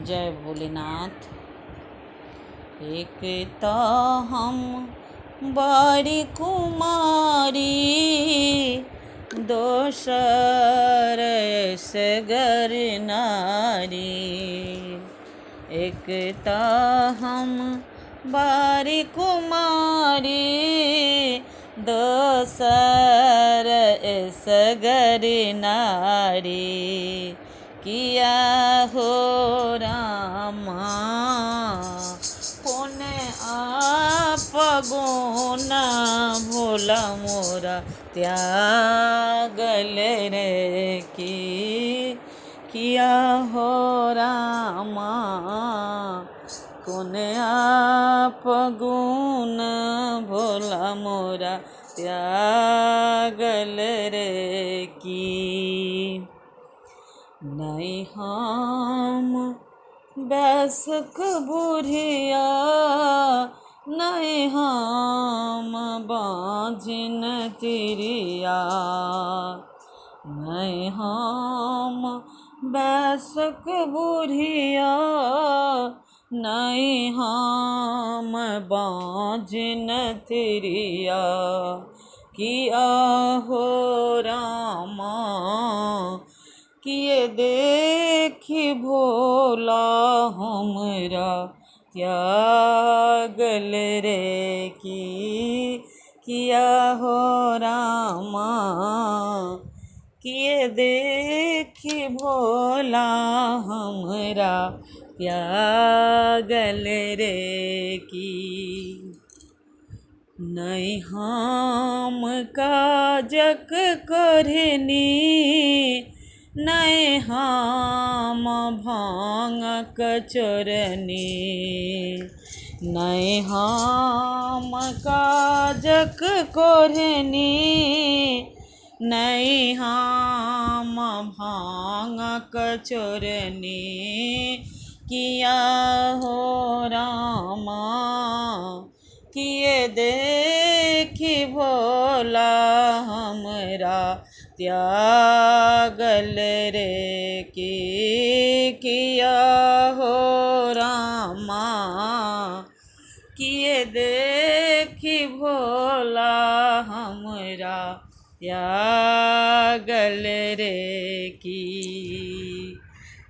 जय भोलेनाथ। एक तऽ हम बड़ी कुमारी, दोसर एसगर नारी। एक तऽ हम बड़ी कुमारी, दोसर एसगर नारी। किया हो रामा, कोने आप गुण भोला मोरा त्यागल रे की। किया हो रामा, कोने आप गुण भोला मोरा त्यागल रे की। नहीं हम बैसक बुढ़िया, नहीं हम बाँझिन तिरिया। नहीं हम बैसक बुढ़िया, नहीं हम बाँझिन तिरिया। किया हो रामा, किए देखी भोला हमरा त्यागल रे की। किया हो रामा, किए देखी भोला हमरा त्यागल रे की। नहीं हम काजक करनी, नहीं हम भाँगक चोरनी। नहीं हम काजक कोढ़नी, नहीं हम भाँगक चोरनी। किया हो रामा, किए देखी भोला हमरा त्यागल रे की। किया हो रामा, किए देखी भोला हमरा त्यागल रे की।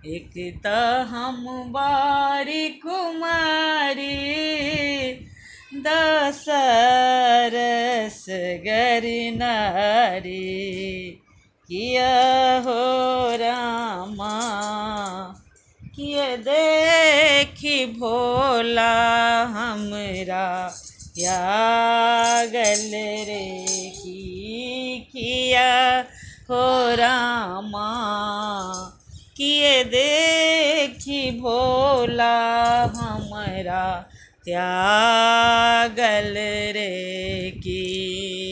एक तऽ हम बारी कुमारी, दोसर एसगर नारी। किया हो रामा, किए देखी भोला हमरा त्यागल रे की। किया हो रामा, किए देखी भोला हमरा त्यागल रे की।